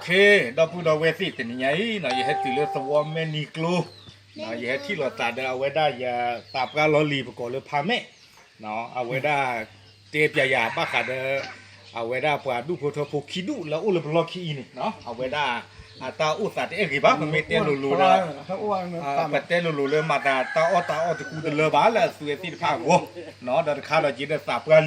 ခ့ ဒီပုၢ်ဒီဝဲၢ်သ့ၣ် တနံၤညါအံၤ ယဟဲတုၤလၢသဝီမဲၢ်နံၤကျိ ယဟဲထံၣ်လိာ်သးဒီးအဝဲဒၣ်ယသးပှၢ်လီၢ်လံၤ ပကိးလၢဖါမဲာ် အဝဲဒၣ် တဲပၠးယၤဘၣ်ဃးဒီး အဝဲဒၣ်ပှၤဒူၣ်ဖိထၢဖိခံဒူၣ်လၢအအိၣ်လၢပလီၢ်ခံအံၤန့ၣ် အဝဲဒၣ် အတၢ်အိၣ်သးတအဲၣ်ဂ့ၤဘၣ် ပမ့ၢ်တဲလိၤလိၤဒီး ပတဲလိၤလိၤလၢမၤသးတၢ်အီၣ်တၢ်အီတကူတလၢဘၣ်လၢအသုဝဲသ့ၣ်တဖၣ်အဂီၢ် ဒီးတခါဒီးက့ၤဒီးသးပှၢ်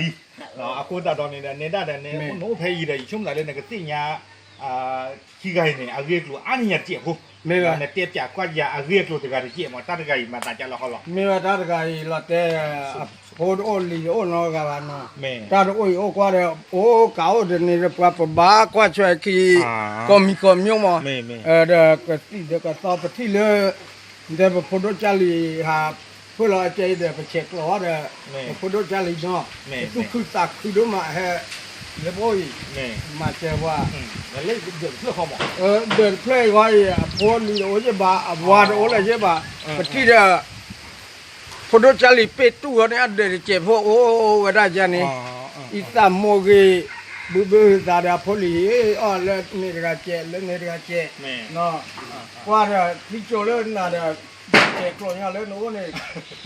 လံ အဃိသတးဒီးန့ၣ်ဒီး နဲဒၣ်ဒီးနဲအိၣ်နအိၣ်ဖဲအံၤဒီး ယဆိကမိၣ်သးလၢနကသ့ၣ်ညါ ခံဂၤအံၤန့ၣ် အဂ့ၢ်အကျိၤအါန့ၢ်ယၤတစဲးဖိ နတဲပၠးကွၢ်ယၤအဂ့ၢ်အကျိၤတဂၤတစဲးမး တၢ်တဂၤအံၤမၤသးဒ်လဲၣ်ဃီလီၤ. မ့ၢ်ဝဲတၢ်တဂၤအံၤလီၤတဲ အဖိတအိၣ်လံၤတအိၣ်နီတဂၤဘၣ်နီၤ တၢ်တအိၣ်အံၤအိၣ်ကွၢ်ဒီး အိၣ်ကးအိၣ်ဒီးန့ၣ်ဒီး ပှၤပဘၣ်ကွၢ်ဆွဲးခံ ကိးမံၤကိးမံၤမး ဒီးကသံၣ်ဒီးကသီပထံၣ်လၢ ဒီးပဖိဒိၣ်ကၢ်လံၤဟး ဖှၢၣ်လီၤအကဲအံၤဒီး ပဆဲးကျိးဝဲဒီး ပဖိဒိၣ်ကၢ်လံၤနီၤ ပသူၣ်ခုသးခုဒိၣ်မးဟဲ လၢပအိၣ်အံၤ မၤစၢၤပှၤ ဒၢးတဖျၢၣ်အံၤ အဖိအလံၤတအိၣ်ယ့ၣ်ဘၣ် အဝၤတအိၣ်လၢၤယ့ၣ်ဘၣ် ပထံၣ်ဒီး ဖိဒိၣ်ကၢ်လံၤပ့ၢ်တူၢ်အီၤန့ၣ် အဒၢးတစဲးဖိအိၣ်ဝဲဒၣ်ယၤန့ၣ် အံသၣ်မိၢ်ဂ့ၤ ဘုဘုသးဒီးအဖိလံၤအီၣ်လၢန့ၣ်တဂၤစဲး လၢန့ၣ်တဂၤစဲး ကွၢ်ဒီးထံကၠိလၢနၤဒီး ဆဲးကျိးညီလၢနအိၣ်န့ၣ်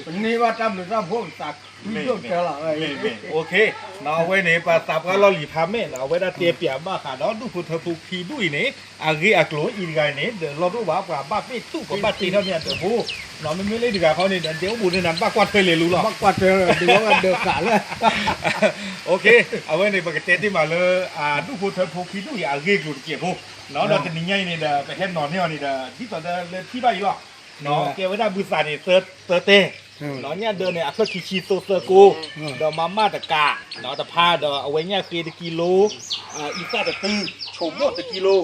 ပန့ၢ်ဘၣ်တၢ်ဘျုးတၢ်ဖှိၣ်ပသးခုဒိၣ်ကတၢၢ်လီၤ. အဝဲန့ၣ် ပှၤသးပှၢ်လီၢ်လံၤဖါမဲာ်နီၤ အဝဲဒၣ်တဲပၠးဘၣ်ဃးဒီးဒူၣ်ဖိထၢဖိခံဒူၣ်အံၤန့ၣ် အဂ့ၢ်အကျိၤအံၤတဂၤအံၤန့ၣ် ဒီးလီၢ်တအိၣ်ဘၣ် ပှၤဘၣ်ပ့ၢ်တူၢ် ပှၤဘၣ်တ့ထီၣ်န့ၢ်အဒၢးဖိ မ့မ့ၢ်လၢတဂၤခီန့ၣ်ဒီး ဒဲအိၣ်ဘူးန့ၢ်နၤဘၣ်ကွၢ်ထွဲလဲၤလူလီၤ ဘၣ်ကွၢ်ထွဲဒီးဝဲဒၢးကးလၢ အဝဲန့ၣ် ပကတဲတ့ၢ်မးလၢ ဒူၣ်ဖိထၢဖိခံဒူၣ်အံၤ အဂ့ၢ်အကျိၤတစဲးဖိ ဒီးတနံၤညါအံၤန့ၣ်ဒီး ပဟဲနီၤန့ၢ်အီၤန့ၣ်ဒီး ဒ်သိးဒီးလၢထံၣ်ဘၣ်အံၤလီၤ ကဲဝဲဒၣ်ဘုသးန့ၣ် သၢတဲ ညၣ်ဒၢန့ၣ် အဖျၢၣ်ခံဆံသိသၢကိ ဒီးမၤမၢ်တကး တဖါဒီးအဝဲညၣ်ဃ့တကံလိ အံသၣ်တတု ဆိမိၣ်တကံလိ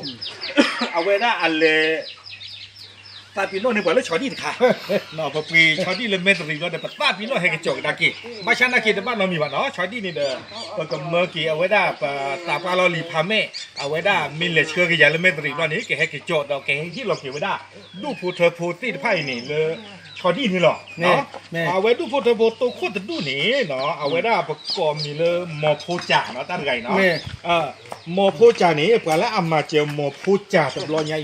အဝဲဒၣ်အလဲၤ သးပ့ၤနီၣ်န့ၢ်ပှၤလၢဆီဒံၣ်တခါ ပပှ့ၤဆီဒံၣ်လၢမဲၢ်တရံးဘျီဒီး ပသးပ့ၤနီၣ်ဟဲကစီၤကဒါက့ၤ ဘၣ်ဆၣ်နာ်က့ၤတဘၣ်နီတမံၤဘၣ်နီၤ ဆီဒံၣ်န့ၣ်ဒီး ပကမၢက့ၤအဝဲဒၣ်ပသးပှၢ်လီၢ်လံၤဖါမဲာ် အဝဲဒၣ်မ့ၢ်လဲၤဆှၢက့ၤယၤလၢမဲၢ်တရံးဘျီန့ၣ် ကဟဲကစီၤဒီးကဟဲဟ့ၣ်လီၤက့ၤဝဲဒၣ် ဒူၣ်ဖိထၢဖိသ့ၣ်တဖၣ်အံၤန့ၣ်လၢ ဆီဒံၣ်န့ၣ်လီၤ. အဝဲဒူၣ်ဖိထၢဖိသိခိၣ်တဒူၣ်န့ၣ် အဝဲဒၣ်ပကိးမံၤလၢ မီၤဖိစၢ်နီၤ တၢ်တဂၤအံၤနီၤ မီၤဖိစၢ်န့ၣ် ပှၤလၢအမၤစၢၤမီၤဖိစၢ်တဘျီ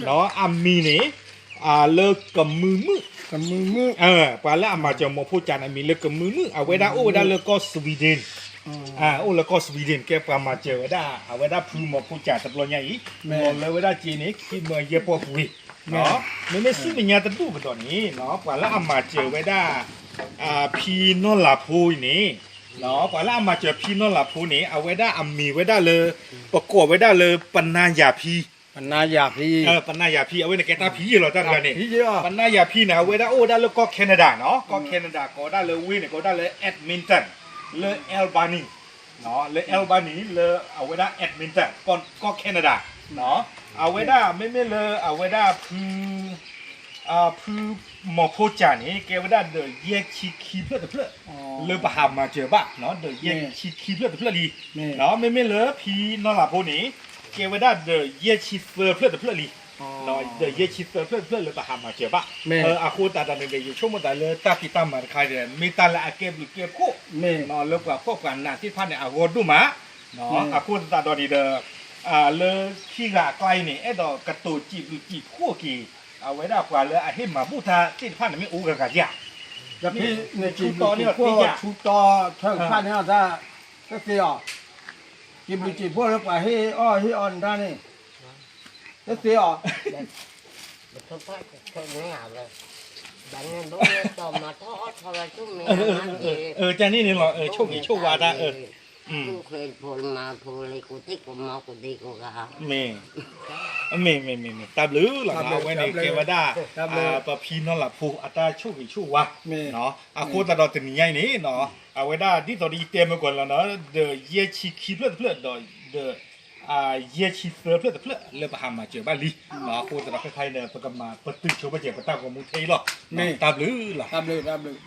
ညါအံၤန့ၣ် အမံၤန့ၣ် လၢကမုာ်မုာ် ပှၤလၢအမၤစၢၤမီၤဖိစၢ်န့ၣ် အမံၤလၢကမုာ်မုာ် အဝဲဒၣ်အိၣ်ဝဲဒၣ်လၢကီၢ် Sweden အိၣ်လၢကီၢ် Sweden ကဲပှၤမၤစၢၤဝဲဒၣ် အဝဲဒၣ်ဖုမီၤဖိစၢ်တဘျီညါအံၤ လီၤလၢဝဲဒၣ်စ့န့ၣ် ခံမၢယဲၢ်ပီၢ်ပူၤဝံၤ မ့မ့ၢ်ဆူမဲာ်ညါတဒူၣ်ကဒီးန့ၣ် ပှၤလၢအမၤစၢၤဝဲဒၣ် ဖံနီၢ်လၤဖိအံၤန့ၣ် ပှၤလၢအမၤစၢၤဖံနီၢ်လၤဖိန့ၣ် အဝဲဒၣ်အမံၤဝဲဒၣ်လၢ ပကိးဝဲဒၣ်လၢ ပနါယၤဖံ ပနါယၤဖံ ပနါယၤဖံ အဝဲန့ၣ်ကဲတၢ်ဖံယ့ၢ်လီၤ တၢ်တဂၤန့ၣ် ပနါယၤဖံန့ၣ် အဝဲဒၣ်အိၣ်ဝဲဒၣ်လၢကီၢ် Canada နီၤ ကီၢ် Canada ကိးဝဲဒၣ်လၢဝ့ၢ်န့ၣ် ကိးဝဲဒၣ်လၢ Edmonton လၢ Albany လၢ Albany လၢအဝဲဒၣ် Edmonton ကီၢ် Canada အဝဲဒၣ်မ့မ့ၢ်လၢအဝဲဒၣ်ဖု ဖုမီၤဖိစၢ်န့ၣ် ကဲဝဲဒၣ်ဒီးယဲၢ်ဆံခံဖျၢၣ်တဖျၢၣ် လၢပဟးမၤစၢၤဘၣ် ဒီးယဲၢ်ဆံခံဖျၢၣ်တဖျၢၣ်လံ မ့မ့ၢ်လၢဖံနီၢ်လၤဖိန့ၣ် ကဲဝဲဒၣ်ဒီးယဲၢ်ဆံသၢဖျၢၣ်တဖျၢၣ်လံ ဒီးယဲၢ်ဆံသၢဖျၢၣ်တဖျၢၣ်လၢပဟးမၤစၢၤဘၣ် အဃိသတးဒီးန့ၣ်ဒီး ယဆိကမိၣ်သးလၢတၢ်ဖံးတၢ်မၤတခါဒီး မ့ၢ်တၢ်လၢအကဲဘျုးကဲဖှိၣ် လၢပှၤဖှီၣ်ပှၤနးသ့ၣ်တဖၣ်န့ၣ် အဂီၢ်ဒိၣ်မး အဃိသတးဒီးန့ၣ်ဒီး လၢခံဂၤအကျါအံၤန့ၣ် အဲၣ်ဒိးကတိၤစံးဘျုးစံးဖှိၣ်က့ၤ အဝဲဒၣ်ပှၤလၢအဟ့ၣ်မၤဘူၣ်တၢ်သ့ၣ်တဖၣ်န့ၣ် မ့ၢ်အိၣ်ဂၤဂၤဧါ ထူတီန့ၣ် ထူတီထၢၣ်ဖၣ်န့ၣ် တၢ်သ့အီၤ စံးဘျုးစံးဖှိၣ်လၢပှၤဟ့ၣ်အီၣ်ဟ့ၣ်အီနတၢ်န့ၣ် တၢ်သ့အီၤ တၢ်န့ၣ်န့ၣ်လီၤ ဆိၣ်ဂ့ၤဆိၣ်ဝါတၢ် မ့ၢ် မ့ၢ် မ့ၢ် မ့ၢ် တၢ်ဘျုးလီၤနီၤ အဝဲန့ၣ်ကဲဝဲဒၣ် ပဖံနီၢ်လၤဖိ အတၢ်ဆိၣ်ဂ့ၤဆိၣ်ဝါ အဃိသတးဒီးတနံၤညါအံၤန့ၣ် အဝဲဒၣ်ဒ်သိးဒီးယတဲမ့ၢ်ကွၢ်လီၤနီၤ ဒီးယဲၢ်ဆံခံဖျၢၣ်တဖျၢၣ်ဒီး ယဲၢ်ဆံသၢဖျၢၣ်တဖျၢၣ်လၢပဟးမၤစၢၤဘၣ်လံ အဃိသတးဒီးခဲခါအံၤန့ၣ် ပကမၤပတုာ်ဆိပစဲးပတၢ်ဂီၤမူထဲအံၤလီၤ တၢ်ဘျုးလီၤ တၢ်ဘျုး တၢ်ဘျုး